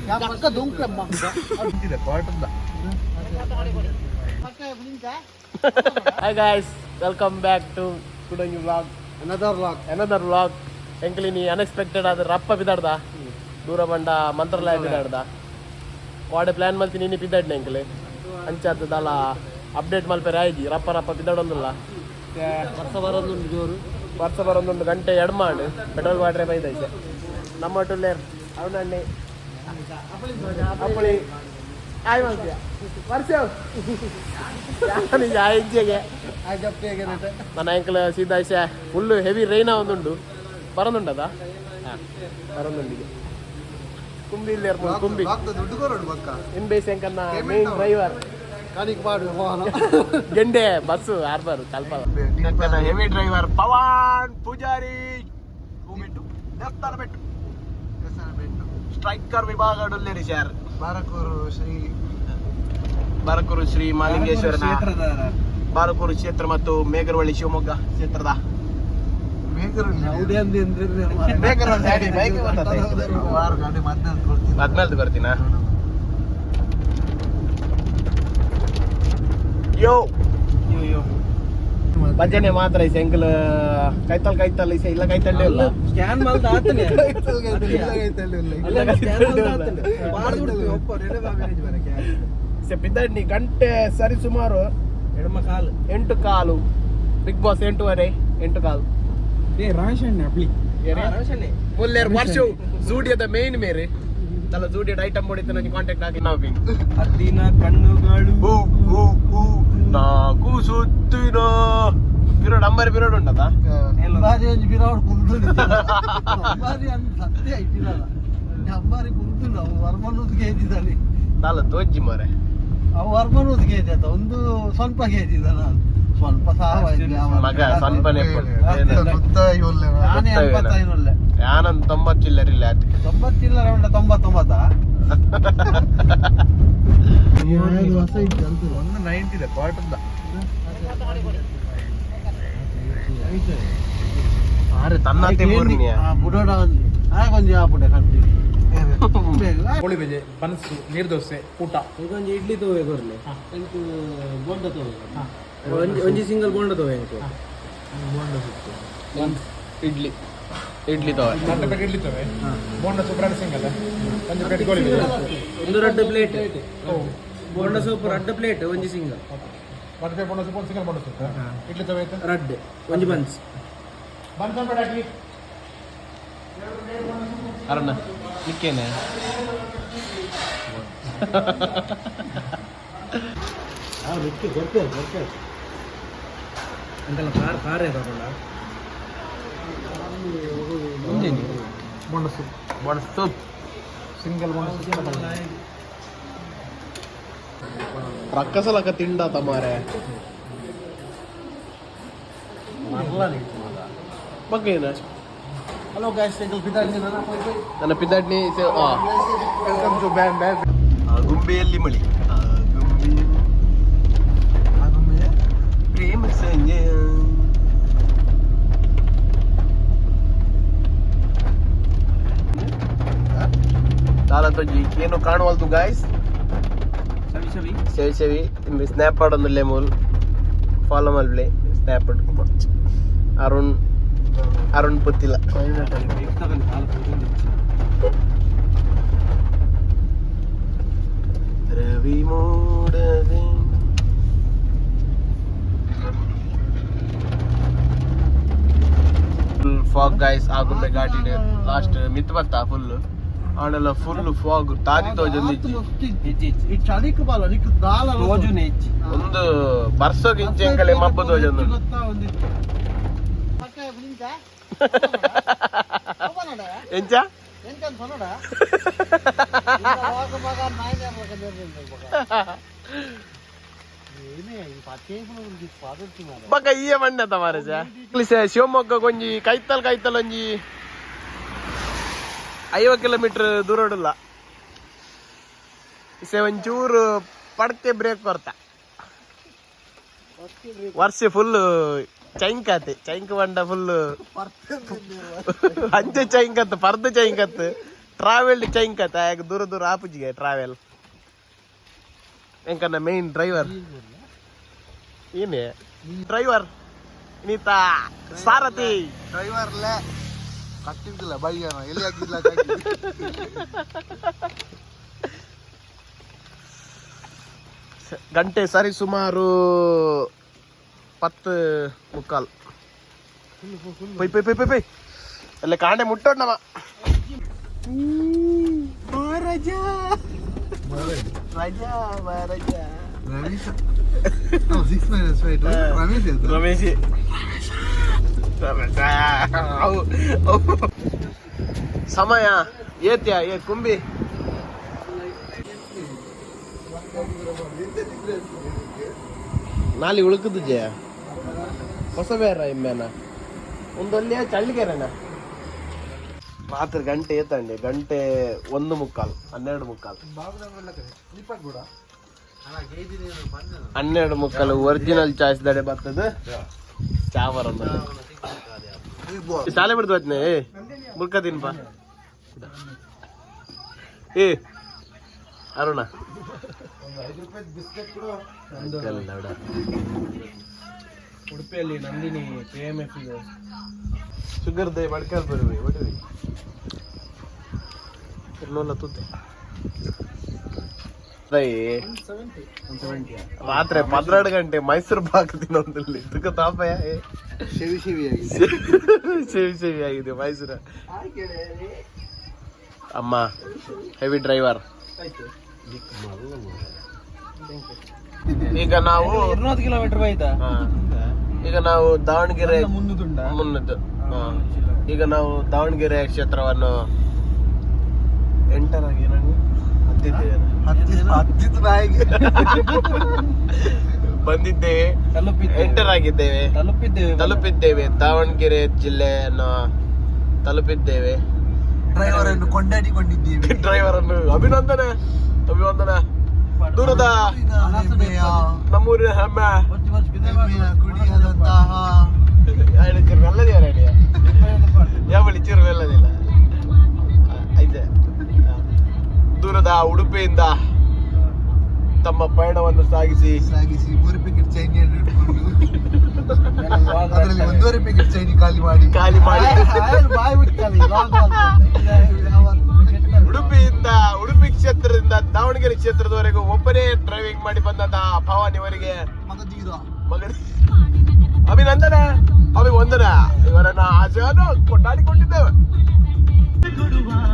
Hi guys, welcome back to ಕುಡಂಗಿ vlog. Another vlog. Another vlog. ಎಂಕ್ಲಿನಿ unexpected ಆದ ರಪ್ಪ ಬಿದಾಡ್ದ ದೂರ ಬಂಡ ಮಂತ್ರಾಲಯ ಬಿದಾಡ್ದ ವಾಡೆ plan ಮಲ್ತಿ ನೀನು ಬಿದ್ದಾಡ್ನೆ ಎಂಕ್ಲೆ ಅಂಚಾದ ದಾಲ ಅಪ್ಡೇಟ್ ಮಲ್ಪೆರೆ ಆಯ್ಜಿ ರಪ್ಪ ರಪ್ಪ ಬಿದ್ದಾಡೊಂದಿಲ್ಲ. ವರ್ಷ ಬರೋದುಂಟು ಜೋರು. ವರ್ಷ ಬರೋದೊಂದು ಗಂಟೆ ಎಡ್ ಮಾಡು ಪೆಟ್ರೋಲ್ ಮಾಡ್ರೆ ಬೈದೈತೆ ನಮ್ಮ ಟುಲ್ಲೇರ್ ಅವನಣ್ಣೆ ಅಪ್ಪಳಿ ಆಯ್ ಮಲ್ತಿಯ ವರ್ಷ ಆಯ್ಜಿಗೆ. ನನ್ನ ಅಂಕಲ್ ಸೀದಾ ಐಸೆ ಫುಲ್ ಹೆವಿ ರೈನ ಒಂದುಂಡು ಬರೋದುಂಡದ ಬರೋದುಂಡಿಗೆ ಕುಂಬಿ ಇಲ್ಲಿ ಇರ್ಬೋದು ಕುಂಬಿ. ದುಡ್ಡು ಕೊರಡು ಪಕ್ಕ. ಇನ್ ಬೇಸ್ ಎಂಕನ್ನ ಮೇನ್ ಡ್ರೈವರ್. ಕಾಣಿಕ್ ಮಾಡು ವಾಹನ. ಗೆಂಡೆ ಬಸ್ಸು ಹಾರ್ಬರ್ ಕಲ್ಪ ಹೆವಿ ಡ್ರೈವರ್ ಪವಾನ್ ಪೂಜಾರಿ ಹೂಮಿಟ್ಟು ದೇವಸ್ಥಾನ ಬೆಟ್ಟು ಸ್ಟ್ರೈಕರ್ ವಿಭಾಗ ಡೊಲ್ಲೇರಿ ಸರ್. ಬಾರಕೂರು ಶ್ರೀ ಬಾರಕೂರು ಶ್ರೀ ಮಾಲಿಂಗೇಶ್ವರನ ಕ್ಷೇತ್ರದ ಬಾರಕೂರು ಕ್ಷೇತ್ರ ಮತ್ತು ಮೇಗರವಳ್ಳಿ ಶಿವಮೊಗ್ಗ ಕ್ಷೇತ್ರದ ಮೇಗರವಳ್ಳಿ ಡ್ಯಾಡಿ, ಬೈಕ್ ಬರ್ತದೆ. ಹದ್ನಾಲ್ಕು ಬರ್ತೀನಾ? ಯೋ ಭಜನೆ ಮಾತ್ರ ಈ ಸೆಂಕಲ್ ಕೈತಲ್ ಕೈತಲ್ ಇಸೆ ಇಲ್ಲ ಕೈತಲ್ಲೇ ಇಲ್ಲ. ಸ್ಕ್ಯಾನ್ ಮಲ್ದ ಆತನೆ. ಇಲ್ಲ ಕೈತಲ್ಲೇ ಇಲ್ಲ. ಇಸೆ ಬಿದ್ದಾಡ್ನಿ ಗಂಟೆ ಸರಿ ಸುಮಾರು ಎಡಮ ಕಾಲು. 8:15 ಬಿಗ್ ಬಾಸ್ 8:30 8:15. ಏ ರಾಶಣ್ಣ ಅಪ್ಲಿ. ಮುಲ್ಲೇರ್ ವರ್ಷ ಜೂಡಿಯೋದ ಮೇನ್ ಮೇರೆ ತಲ ಜೂಡಿಯೋದ ಐಟಮ್ ಹೊಡಿತ ನನಗೆ ಕಾಂಟ್ಯಾಕ್ಟ್ ಆಗಿ ನಾವು ಬಿಂಗ್ ಹದ್ದಿನ ಕಣ್ಣುಗಳು. ಹೂ ಹೂ ಹೂ ನಾಕು ಸುತ್ತಿನ ಪಿರೋಡ್ ಅಂಬರ್ ಪಿರೋಡ್ ಉಂಟದಾ. ಅಂಬಾರಿ ಒಂಜಿ ಬಿರಾಡ್ ಕುಂತು ಅಂಬಾರಿ ಅಂತ ಸತ್ಯ ಇಟ್ಟಿರಲ್ಲ ಅಂಬಾರಿ ಕುಂತು ಅವು ವರ್ಮನೂದು ಕೇಜಿದ್ದಾನೆ. ತಾಲ ತೋಜ್ಜಿ ಮಾರೆ. ಅವು ವರ್ಮನೂದು ಕೇಜಿ ಆತ ಒಂದು ಸ್ವಲ್ಪ ಕೇಜಿದ್ದಾನ ಸ್ವಲ್ಪ ಸಾವ. ಮಗ ಸ್ವಲ್ಪನೇ ನಾನೇ 85 ಒಳ್ಳೆ. ಯಾನಂದ್ 90 ಚಿಲ್ಲರಿಲ್ಲ ಆತ. 90 ಇಲ್ಲ 99. ಒಂದು 90 ಇದೆ ಕ್ವಾರ್ಟರ್. ಆರೆ ತನ್ನತೆ ಮೂರ್ನಿಯ. ಬುಡೋಡ ಒಂದು ಆಗೊಂಜಿ ಆಪುಡೆ ಕಂಟಿ. ಕೋಳಿ ಬೇಜೆ ಬನ್ಸು ನೀರು ದೋಸೆ ಊಟ. ಒಂಜಿ ಇಡ್ಲಿ ತೋವೆ ಕೊರ್ಲೆ ಎಂಕು ಬೋಂಡ ತೋವೆ ಒಂಜಿ ಒಂಜಿ ಸಿಂಗಲ್ ಬೋಂಡ ತೋವೆ ಎಂಕು. ಇಡ್ಲಿ ಇಡ್ಲಿ ತವ. ಎರಡು ಪ್ಲೇಟ್ ಇಡ್ಲಿ ತವೆ ಬೋಂಡ ಸೂಪ್ ಎರಡು ಸಿಂಗಲ್ ಒಂದು ಪ್ಲೇಟ್ ಕೋಳಿ ಬೇಜೆ. ಒಂದು ರಡ್ಡು ಪ್ಲೇಟ್ ಬೋಂಡ ಸೂಪ್ ರಡ್ಡು ಪ್ಲೇಟ್ ಒಂಜಿ ಸಿಂಗಲ್. ಒಂದು ಪ್ಲೇಟ್ ಬೋಂಡ ಸೂಪ್ ಒಂದು ಸಿಂಗಲ್ ಬೋಂಡ ಸೂಪ್ ಇಡ್ಲಿ ತವೆ ಆಯ್ತು. ರಡ್ಡು ಒಂಜಿ ಬನ್ಸ್. ಬನ್ಸ್ ಒಂದು ಪ್ಲೇಟ್ ಹಾಕಿ. ಅರುಣ ನಿಕ್ಕೇನೆ. ಅಂಕಲ್ ಕಾರ್ ಕಾರೇ ತಗೊಂಡ. Bonda soup. Bonda soup. Single bonda soup. ರಕ್ಕಸಲಕ ತಿಂಡ ತಮಾರೆ ಬಗ್ಗೇನ. Hello guys ಪಿದಾಡ್ನಿ. ನನ್ನ ಪಿದಾಡ್ನಿ. Welcome to ban ban. ಗುಂಬೆಯಲ್ಲಿ ಮಳಿ ಗುಂಬೆ ಪ್ರೇಮ ಸಂಜೆ ದಾಲ ತೊಂಜಿ ಏನು ಕಾಣುವಲ್ದು ಗಾಯ್ಸ್. ಸವಿ ಸವಿ. ಸೆವಿ ಸೆವಿ ಸ್ನ್ಯಾಪ್ ಆಡೊಂದುಲ್ಲೆ ಮೂಲ್ ಫಾಲೋ ಮಲ್ಪ್ಲೆ ಸ್ನ್ಯಾಪ್ ಅರುಣ್ ಅರುಣ್ ಪುತ್ತಿಲ. ರವಿ ಮೂಡದೆ ಫುಲ್ ಫಾಗ್ ಗಾಯ್ಸ್. ಆಗುಂಬೆ ಘಾಟಿಡ್ ಲಾಸ್ಟ್ ಮಿತ್ ಬರ್ತಾ ಫುಲ್ ಆಂಡಲ ಫುಲ್ ಫಾಗ್ ತಾದಿ ತೋಜೊಂದಿಜ್ಜಿ. ಈ ಚಳಿಕ್ ಬಾಲ ನಿಕ್ ದಾಲ. ತೋಜುನೆ ಹೆಚ್ಚಿ. ಒಂದು ಬರ್ಸೋಗಿಂಚೆ ಎಂಕಲೆ ಮಬ್ಬು ತೋಜೊಂದು. ಗೊತ್ತಾ ಒಂದಿತ್ತು. ಎಂಚ ಬಕ ಈಯ ಮಣ್ಣ ತಮಾರೆ ಶಿವಮೊಗ್ಗ ಕೊಂಜಿ ಕೈತಲ್ ಕೈತಲ್ ಒಂಜಿ 50 ಕಿಲೋಮೀಟರ್ ದೂರ ಇಸೆ ಒಂಚೂರು ಪಡ್ಕೆ ಬ್ರೇಕ್ ಕೊರ್ತ ವರ್ಷ ಫುಲ್ ಚೈಂಕಾತೆ ಚೈಂಕ್ ಬಂಡ ಫುಲ್ ಅಂಚೆ ಚೈಂಕತ್ತು ಪರ್ದು ಚೈಂಕತ್ತು. ಟ್ರಾವೆಲ್ ಚೈಂಕತ ದೂರ ದೂರ ಆಪುಜಿಗೆ ಟ್ರಾವೆಲ್. ಎಂಕನ್ನ ಮೇನ್ ಡ್ರೈವರ್ ಏನೇ ಡ್ರೈವರ್ ನೀತಾ ಸಾರಥಿ. ಡ್ರೈವರ್ ಕಟ್ಟಿದ್ದಿಲ್ಲ ಬೈಯನ ಎಲ್ಲಿ ಹಾಕಿಲ್ಲ. ಗಂಟೆ ಸರಿ ಸುಮಾರು 10:45. ಪೊಯ್ ಪೊಯ್ ಪೊಯ್ ಪೊಯ್ ಪೊಯ್ ಅಲ್ಲ ಕಾಂಡೆ ಮುಟ್ಟೋಣ. ಮಹಾರಾಜ ರಜಾ ಮಹಾರಾಜ. ರಮೇಶ್ 6 ಮೈನಸ್ 5 ರಮೇಶ್. ರಮೇಶ್ ರಮೇಶ. ಅವು ಅವು. ಸಮಯ ಏತ್ಯ ಏ ಕುಂಬಿ. ನಾಲಿ ಉಳುಕುದು ಜಯ ಹೊಸ ಬೇರ ಇಮ್ಮೇನ ಒಂದೊಲ್ಲಿಯ ಚಳ್ಳಿಗೆರೆನ. ರಾತ್ರಿ ಗಂಟೆ ಏತಂಡಿ? ಗಂಟೆ 1:45, 12:45. 12:45. ಒರಿಜಿನಲ್ ಚಾಯ್ಸ್ ದಡೆ ಬರ್ತದೆ ಚಾವರ. ಶಾಲೆ ಬಿಡ್ದು ಬತ್ನೆ. ಏ ಮುಲ್ಕ ತಿನ್ಪ. ಏ ಅರುಣ. ಉಡುಪಿಯಲ್ಲಿ ನಂದಿನಿ ಕೆಎಂಎಫ್ ಇದೆ. ಶುಗರ್ they ಬಡ್ಕಲ್ ಬರುವೆ ಒಡುವೆ ನೋಲ್ಲ ತೂತೆ. ರಾತ್ರಿ 12 ಗಂಟೆ ಮೈಸೂರು ಪಾಕ್ ತಿನ್ನೋದಿಲ್ಲ ಇದಕ್ಕೆ ತಾಪಯ. ಶೆವಿ ಶೆವಿ ಆಗಿದೆ. ಸೇವಿ ಸೇವಿ ಆಗಿದೆ ಮೈಸೂರ. ಅಮ್ಮ ಹೆವಿ ಡ್ರೈವರ್. ಈಗ ನಾವು 200 ಕಿಲೋಮೀಟರ್ ಆಯ್ತಾ? ಹಾ. ಈಗ ನಾವು ದಾವಣಗೆರೆ ಮುನ್ನೂದುಂಡ. ಮುನ್ನದ್ದು. ಹಾ. ಈಗ ನಾವು ದಾವಣಗೆರೆ ಕ್ಷೇತ್ರವನ್ನು ಎಂಟರ್ ಆಗಿ ಏನಂಗೆ ಹತ್ತಿದ್ದೇವೆ. ಹತ್ತಿದ್ದು ನಾಯಿಗೆ. ಬಂದಿದ್ದೇವೆ. ತಲುಪಿದ್ದೇವೆ. ಎಂಟರ್ ಆಗಿದ್ದೇವೆ. ತಲುಪಿದ್ದೇವೆ. ತಲುಪಿದ್ದೇವೆ. ದಾವಣಗೆರೆ ಜಿಲ್ಲೆಯನ್ನು ತಲುಪಿದ್ದೇವೆ. ಡ್ರೈವರ್ ಅನ್ನು ಕೊಂಡಾಡಿಕೊಂಡಿದ್ದೀವಿ. ಡ್ರೈವರ್ ಅನ್ನು ಅಭಿನಂದನೆ, ಅಭಿವಂದನೆ. ದೂರದ ಹೆಮ್ಮೆಯ ನಮ್ಮೂರಿನ ಹೆಮ್ಮೆ. ಹೆಮ್ಮೆಯ ಗುಡಿಯಾದಂತಹ ಚೂರು ಮೆಲ್ಲದಿಯ ಯಾವ ಚೂರು ಮೆಲ್ಲದಿಲ್ಲ ಐತೆ. ದೂರದ ಉಡುಪಿಯಿಂದ ತಮ್ಮ ಪಯಣವನ್ನು ಸಾಗಿಸಿ ಸಾಗಿಸಿ 3 ಪ್ಯಾಕೆಟ್ ಚೈನಿಯನ್ನು ಇಟ್ಕೊಂಡು, ಅದರಲ್ಲಿ 1.5 ಪ್ಯಾಕೆಟ್ ಚೈನಿ ಖಾಲಿ ಮಾಡಿ ಖಾಲಿ ಮಾಡಿ. ಬಾಯಿ ಬಿಡ್ತಾನೆ. ಉಡುಪಿಯಿಂದ, ಉಡುಪಿ ಕ್ಷೇತ್ರದಿಂದ ದಾವಣಗೆರೆ ಕ್ಷೇತ್ರದವರೆಗೂ ಒಬ್ಬನೇ ಡ್ರೈವಿಂಗ್ ಮಾಡಿ ಬಂದಂತಹ ಭವಾನಿ ಅವರಿಗೆ ಮಗಧೀರ. ಮಗ ಅಭಿನಂದನೆ, ಅಭಿವಂದನೆ. ಇವರನ್ನ ಆಶೆಯನ್ನು ಕೊಂಡಾಡಿಕೊಂಡಿದ್ದೇವೆ.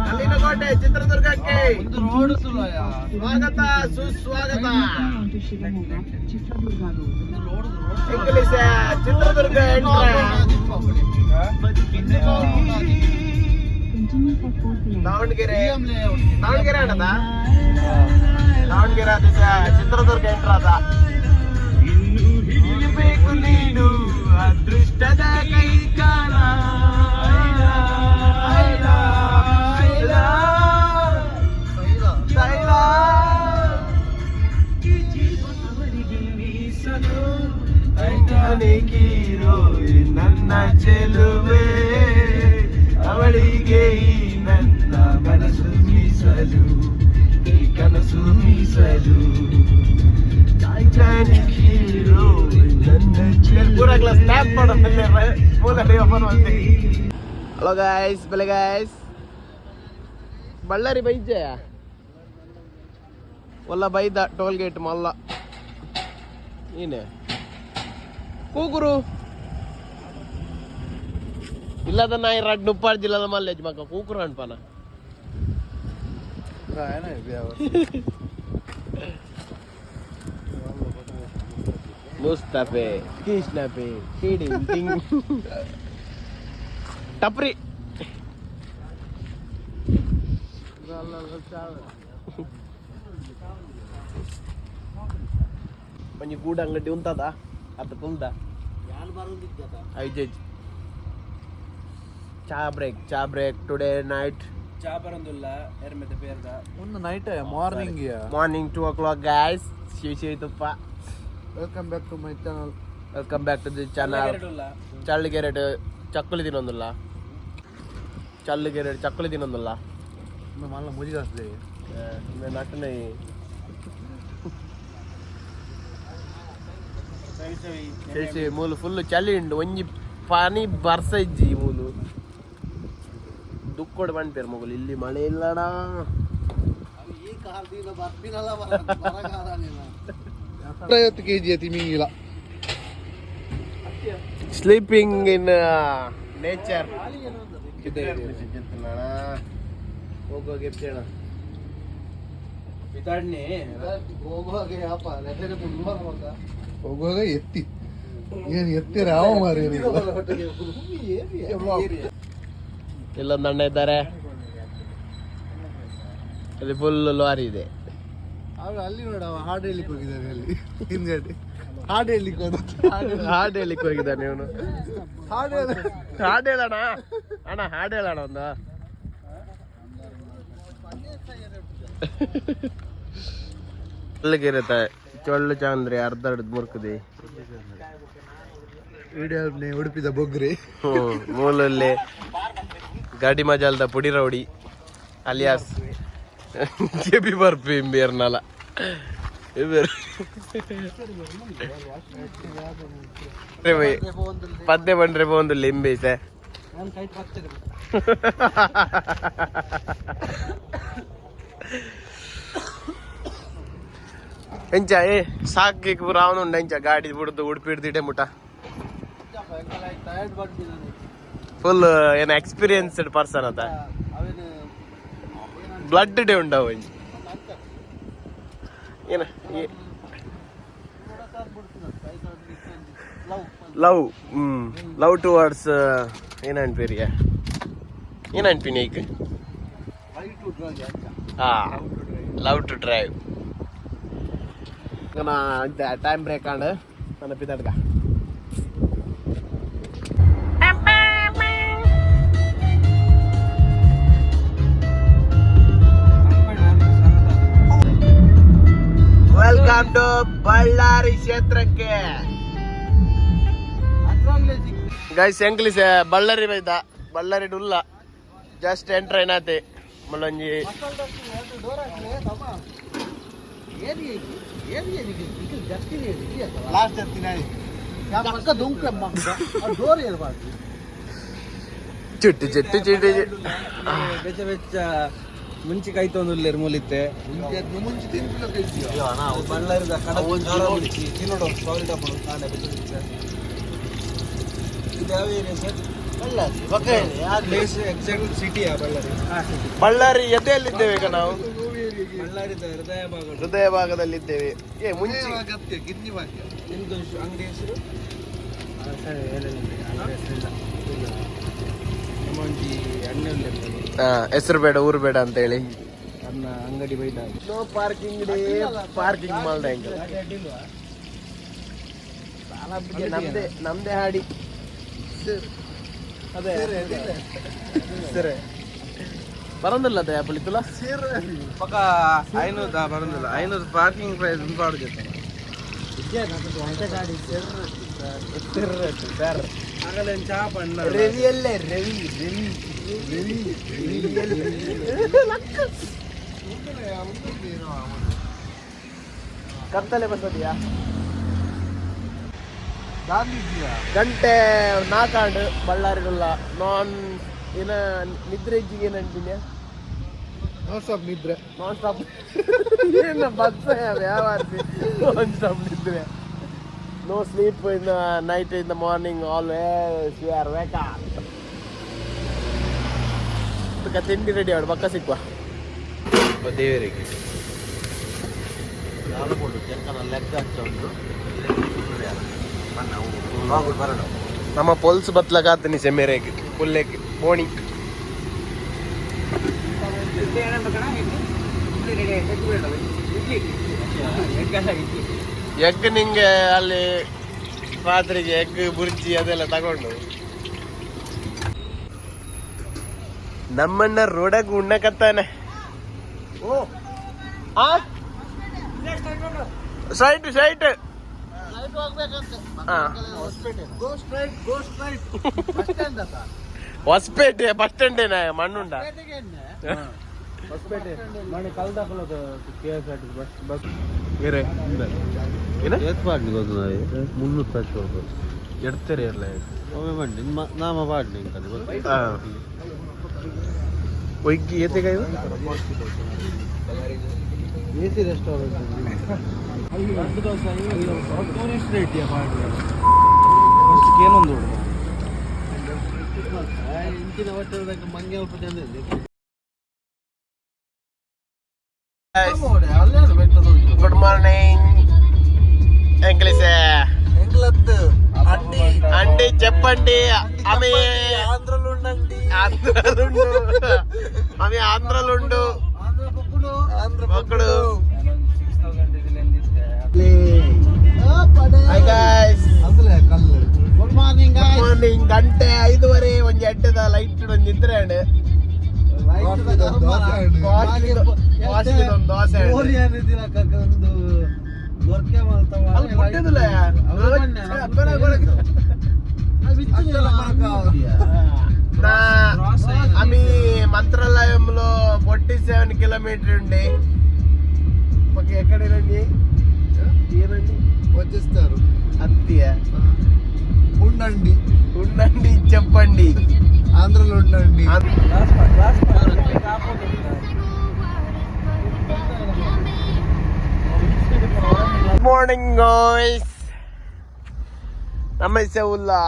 ಕಲ್ಲಿನಕೋಟೆ ಚಿತ್ರದುರ್ಗಕ್ಕೆ ರೋಡ್ ಸ್ವಾಗತ ಸುಸ್ವಾಗತ. ಇಂಗ್ಲಿಷ್ ಚಿತ್ರದುರ್ಗ ಎಂಟ್ರೆ. ದಾವಣಗೆರೆ, ದಾವಣಗೆರೆ ಅಣ್ಣದ ದಾವಣಗೆರೆ ಆದ ಚಿತ್ರದುರ್ಗ ಎಂಟ್ರ್ ಆದ. ಬೇಕು ನೀನು ಅದೃಷ್ಟದ ಕೈ ಕಾಲ. ಐಲ, ಐಲ, ತೈಲ. ಟೈಟಾನಿಕ್ ಹೀರೋ ನನ್ನ ಚೆಲುವೆ, ಅವಳಿಗೆ ಈ ನನ್ನ ಮನಸ್ಸು ಮೀಸಲು, ಈ ಕನಸು ಮೀಸಲು. ಟೈಟಾನಿಕ್ ಹೀರೋ ನನ್ನ. ಪೂರ ಕ್ಲಾಸ್ ಸ್ನ್ಯಾಪ್ ಮಾಡೋದು. ಹಲೋ ಗಾಯ್ಸ್, ಬೆಲೆ ಗಾಯ್ಸ್. ಬಳ್ಳಾರಿ ಬೈಜ ಒಲ್ಲ ಬೈದ ಟೋಲ್ ಗೇಟ್ ಮಲ್ಲ ನೀನೆ ಕೂಗುರು ಇಲ್ಲದ ನಾಯಿ ರಡ್ ನುಪ್ಪಾರ್ ಜಿಲ್ಲದ ಮಲ್ಲೇಜ್ ಮಕ್ಕ ಕೂಕುರು ಅನ್ಪನ. ಮುಸ್ತಫೆ ಕೃಷ್ಣಪೆ ಟಿಡಿಂಗ್ ಟಿಂಗ್ ಟಪ್ರಿ. ಒಂಜಿ ಗೂಡ ಅಂಗಡಿ ಉಂತದ ಅತ್ತ ಕುಲ್ದ ಐಜೆಜ್. ಚಾ ಬ್ರೇಕ್, ಚಾ ಬ್ರೇಕ್ ಟುಡೇ ನೈಟ್. ಚಾ ಬರಂದುಲ್ಲ ಎರ್ಮೆದ ಪೇರ್ದ. ಒಂದು night morning. Morning 2 o'clock guys. Shiva Shiva ತುಪ್ಪ. Welcome back to my channel. Welcome back to the channel. ಎರಡುಲ್ಲ. ಚಳ್ಳಿಗೆರೆಡು chakkuli ತಿನ್ನೊಂದಿಲ್ಲ. ಚಳ್ಳಿಗೆರೆಡು chakkuli ತಿನ್ನೊಂದಿಲ್ಲ. ಮಲ್ಲ ಮುಜಿಗಾಸ್ತದೆ. ನಟನೆ ಶೇಷೆ ಮೂಲು ಫುಲ್ ಚಳಿ ಉಂಡು, ಒಂಜಿ ಪನಿ ಬರ್ಸ ಇಜ್ಜಿ. ಮೂಲು ದುಕ್ಕೋಡು ಪನ್ಪೇರು ಮೊಗಲು, ಇಲ್ಲಿ ಮಳೆ ಇಲ್ಲಡ. ಈ ಕಾಲದಿಂದ ಬರ್ಪಿನಲ್ಲ, ಬರಗಾಲ. 50 ಕೆಜಿ ತಿಮಿಂಗಿಲ. Sleeping in nature. ಹೋಗುವಾಗ ಎತ್ತೇಣ. ಪಿತಾಡ್ನಿ. ಹೋಗುವಾಗ ಯಾಪ ಲೆಟರ್ ತುಂಬ ಮಗ. ಹೋಗುವಾಗ ಎತ್ತಿ ಏನು ಎತ್ತಿರ ಯಾವ ಮಾರಿ. ಇಲ್ಲೊಂದು ಅಣ್ಣ ಇದ್ದಾರೆ, ಅಲ್ಲಿ ಫುಲ್ ಲಾರಿ ಇದೆ. ಅವ್ರು ಅಲ್ಲಿ ನೋಡ, ಅವ ಹಾಡು ಹೇಳಿಕ್ ಹೋಗಿದ್ದಾನೆ ಅಲ್ಲಿ ಹಿಂದ್ಗಡೆ. ಹಾಡು ಹೇಳಲಿಕ್ಕೆ ಹೋದ. ಹಾಡು ಹೇಳಿಕ್ ಹೋಗಿದ್ದಾನೆ ಇವನು. ಹಾಡು ಹೇಳ. ಹಾಡು ಹೇಳೋಣ ಅಣ್ಣ, ಹಾಡು ಹೇಳೋಣ ಒಂದು. ಅಲ್ಲಿಗಿರುತ್ತೆ ಚೊಳ್ಳು ಚಾಂದ್ರಿ ಅರ್ಧ ಹಿಡ್ದು ಮುರ್ಕದಿ. ವಿಡಿಯೋ ಉಡುಪಿದ ಬೊಗ್ರಿ. ಹ್ಮ್, ಮೂಲಲ್ಲಿ ಗಾಡಿ ಮಜಾಲ್ದ ಪುಡಿ ರೌಡಿ ಅಲಿಯಾಸ್ ಕೆಬಿ ಬರ್ಪಿ ಇಂಬೇರ್ನಲ ಇಬೇರ್ ಪದ್ಯ ಬಂಡ್ರೆ ಒಂದು ಲಿಂಬೆ. ನಾನು ಕೈಟ್ ಬರ್ತದೆ. ಎಂಚ ಏ ಸಾಕಿ ಪೂರ ಅವನುಂಡ ಎಂಚ ಗಾಡಿ ಬಿಡ್ದು ಉಡುಪಿ ಹಿಡ್ದಿಟ್ಟೆ ಮುಟ. ಟಯರ್ಡ್ ಬರ್ಬಿದ್ದಾನೆ. ಫುಲ್ ಏನ ಎಕ್ಸ್ಪೀರಿಯನ್ಸ್ಡ್ ಪರ್ಸನ್ ಅದ. ಅವೇನು? ಬ್ಲಡ್ ಡೇ ಉಂಡವು ಏನ. ಲವ್. ಲವ್, ಲವ್ ಟುವರ್ಡ್ಸ್ ಏನ ಅನ್ಪೇರಿಯ, ಏನ ಅನ್ಪಿನಿ ಈಗ? ಲೈವ್ ಟು ಡ್ರೈವ್. ಹಾ, ಲವ್ ಟು ಡ್ರೈವ್. ಟೈಮ್ ಬ್ರೇಕ್ ಆಂಡ್ ನನ್ನ ಪಿತಾಡ್ಗ. Welcome to Ballari ಕ್ಷೇತ್ರಕ್ಕೆ. ಗೈಸ್, ಎಂಕ್ಲಿಸ್ ಬಳ್ಳಾರಿ ಬೈದ, ಬಳ್ಳಾರಿ ಡುಲ್ಲ ಜಸ್ಟ್ ಎಂಟ್ರ್ ಏನಾತೆ ಮುಲ್ಲೊಂಜಿ. ಲಾಸ್ಟ್ ಪಕ್ಕ ದುಂಕಮ್ಮ ಡೋರ್ ಇರಬಾರ್ದು. ಚಿಟ್ಟು ಚಿಟ್ಟು ಚಿಟ್ಟು. ಬೆಚ್ಚ ಬೆಚ್ಚ ಮುಂಚೆ ಕೈ ತೊಂದುಲ್ಲೇರು ಮೂಲಿತ್ತೆ. ಮುಂಚೆ ತಿನ್ಪಿಲ್ಲ. ಬಳ್ಳಾರಿದ ಕಡಬ ಖಾರ ಮುಂಚಿ ತಿನ್ನೋಡು, ಸಾಲಿಡ್ ಅಪ್ಪಡು ಕಾಂಡೆ ಬೆಚ್ಚ ಬೆಚ್ಚ. ಇದು ಯಾವ area sir? Ballari. Place exact ಸಿಟಿಯಾ ಬಳ್ಳಾರಿ? ಬಳ್ಳಾರಿ ಎದೆಯಲ್ಲಿದ್ದೇವೆ ಈಗ ನಾವು. ಬಳ್ಳಾರಿದ ಹೃದಯ ಭಾಗ. ಹೃದಯ ಭಾಗದಲ್ಲಿದ್ದೇವೆ. ಏ ಮುಂಚೆ ಗಿನ್ನಿ ಭಾಗ್ಯ. ನಿಮ್ದು ಅಂಗಡಿ ಹೆಸರು? ಸರಿ, ಅಂಗಡಿ ಹೆಸರಿಲ್ಲ. ನಮ್ಮ ಒಂಜಿ ಅಣ್ಣ ಉಲ್ಲೆರ್. ಹೆಸರು ಬೇಡ, ಊರು ಬೇಡ ಅಂತ ಹೇಳಿ. ಅನ್ನ ಅಂಗಡಿ ಬೈದ. ನೋ ಪಾರ್ಕಿಂಗ್, ಪಾರ್ಕಿಂಗ್ ಮಾಲ್ದ ಹೆಂಗ ನಮ್ದೇ ನಮ್ದೇ ಹಾಡಿ ಅದೇ ಸರಿ ಬರಂದಿಲ್ಲ ಅದೇ ಪುಳಿತುಲ. ಪಕ್ಕ 500 ಬರಂದಿಲ್ಲ, 500 ಪಾರ್ಕಿಂಗ್ ಪ್ರೈಸ್ ಪಾಡು ಜೊತೆ. ಸರ್. ಆಗಲೇ ಚಾ ಬಣ್ಣ. ರವಿಯಲ್ಲೇ ರವಿ ರವಿ ರವಿ ರವಿಯಲ್ಲೇ. ಕತ್ತಲೆ ಬರ್ತದೆಯಾ? ಗಂಟೆ ನಾಕಾಂಡು ಬಳ್ಳಾರಿಡುಲ್ಲ ನಾನ್ ಏನ ನಿದ್ರೆ ಇಜ್ಜಿಗೆ ಏನಂತೀನಿ. ನಾನ್ ಸ್ಟಾಪ್ ನಿದ್ರೆ. ನಾನ್ ಸ್ಟಾಪ್ ಏನ ಬಸ್ ಯಾವ ನಾನ್ ಸ್ಟಾಪ್ ನಿದ್ರೆ. No sleep in night, in the morning always you are wake. ತಿಂಡಿ ರೆಡಿ ಆಡು, ಪಕ್ಕ ಸಿಕ್ಕುವ. ದೇವರಿಗೆ ನಮ್ಮ ಪೊಲ್ಸ್ ಬತ್ಲಗಾತನಿ ಸೆಮೆರೆಗ್ ಪುಲ್ಲೆಗ್ ಮೋಣಿ. ಎಗ್ ನಿಂಗೆ ಅಲ್ಲಿ ರಾತ್ರಿಗೆ ಎಗ್ ಬುರ್ಜಿ ಅದೆಲ್ಲ ತಗೊಂಡು ನಮ್ಮಣ್ಣ ರೋಡಾಗ ಉಣ್ಣಕತ್ತಾನೆ. ಓ ಆ ಸೈಟ್ ಸೈಟ್. ಹಾ. Go straight, go straight, bus stand ಅತ್ತ. ಹೊಸಪೇಟೆ ಬಸ್ ಸ್ಟ್ಯಾಂಡ್ ಏನ ಮಣ್ಣುಂಡ. ಪೇಟೆಗೆ ಎಣ್ಣೆ. ಹೊಸಪೇಟೆ ಮನೆ ಕಲ್ದಾಕಲದ K S R T bus bus ಬೇರೆ ಏನ ಏತ್ ಪಾಡ್ನಿ ಗೊತ್ತು 300 ರೂಪಾಯಿ. ಎಡ್ತೇರಿ ಇರಲ್ಲ. ಒಮ್ಮೆ ಬಂಡಿ ನಾಮ ಪಾಡ್ನಿ ಇಂಕಲ್ಲಿ ಗೊತ್ತು. ಒಗ್ಗಿ ಏತೆಗ ಇವು? A C restaurant. Tourist rate ಪಾಡ್ನಿ ಫಸ್ಟ್ ಏನೊಂದು. ಇಂಚಿನ ಹೋಟೆಲ್ ಮಂಗೆ ಅಲ್ಪ ಜನ ಇದೆ. Good morning ఎంక్లీసే. ఎంగ్లత్ అండి. అండి చెప్పండి ఆమె. ఆంధ్రలో ఉండండి. ఆంధ్రలుండు, ఆమె ఆంధ్రలుండు. ఆంధ్ర పప్పుడు, ఆంధ్ర. పక్కుడు. 6000 hi guys. అసలే కళ్ళు. Good morning. Good morning. ಗಂಟೆ 5:30. ಒಂಜಿ ಅಡ್ಡದ ಲೈಟ್ ಒಂಜಿ ಇದ್ರೆ ಕಾಫಿ ಒಂದು ದೋಸೆ. ಒಂದು ಗೊರ್ಕೆ ಮಾಡ್ತಾವ. ಅಲ್ಲಿ ಪುಟ್ಟಿದಿಲ್ಲ. నా అవి మంత్రాలయంలో 47 కిలోమీటర్ ఉండి. ఓకే, ఎక్కడేనండి? ఏనండి? వచ్చేస్తారు. అంతే. ఉండండి. ఉండండి, చెప్పండి. ఆంధ్రలో ఉండండి. Good morning guys. నమస్తే ఉల్లా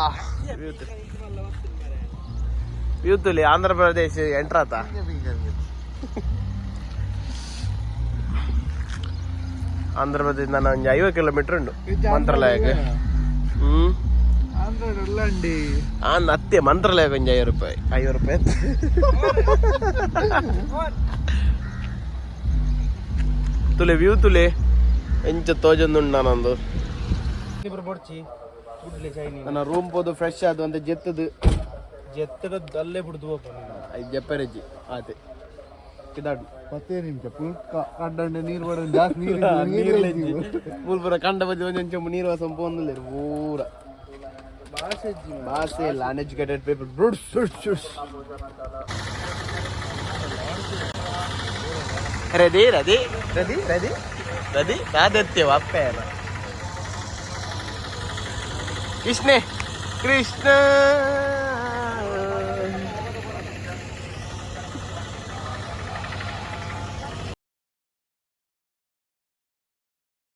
యూతులి. ఆంధ్రప్రదేశ్ ఎంటర్ ఆత. ಆಂಧ್ರಪ್ರದೇಶ ನಾನು ಒಂದು 50 ಕಿಲೋಮೀಟರ್ ಉಂಡು ಮಂತ್ರಾಲಯಕ್ಕೆ. ಹ್ಮ್. ఆంధ్రలో ఉండండి. ಆ ಅತ್ತೆ ಮಂತ್ರಾಲಯಕ್ಕೆ ಒಂದು 50 ರೂಪಾಯಿ, 50 ರೂಪಾಯಿ. ತುಲೆ ವ್ಯೂ ತುಲೆ ಎಂಚ ತೋಜೊಂದುಂಡು ನಾನೊಂದು. ಬೊಡ್ಚಿ ಗುಡ್ಲೆ ಚೈನಿ. ನನ್ನ ರೂಮ್ ಪೋದು ಫ್ರೆಶ್ ಅದು ಅಂತ ಜೆತ್ತದು. ಜೆತ್ತದ ಅಲ್ಲೇ ಬಿಡ್ದು ಹೋಗ. ಐದು ಜಪ್ಪರೆಜ್ಜಿ ಆತೆ ಕಿದಾಡು. ಪತ್ತೇ ನಿಮಿಷ ಪುಲ್ ಕಡ್ಡಂಡೆ ನೀರು ಬಡ ಜಾಸ್ತಿ ನೀರು. ನೀರು ಪೂಲ್ ಪೂರ ಕಂಡ ಬಜ್ಜಿ ಒಂಜೊಂಚು ನೀರು ವಾಸ ಪೋಂದುಲ್ಲೇರು ಪೂರ. ಭಾಷೆ ಇಲ್ಲ, ಅನ್ಎಜುಕೇಟೆಡ್ ಪೀಪಲ್. ಬ್ರುಡ್ಸ್ ಸುಡ್ಸ್. ರದಿ ರದಿ ರದಿ ರದಿ ರದಿ ರಾದತ್ಯವ ಅಪ್ಪೇನ ಕೃಷ್ಣೆ ಕೃಷ್ಣ.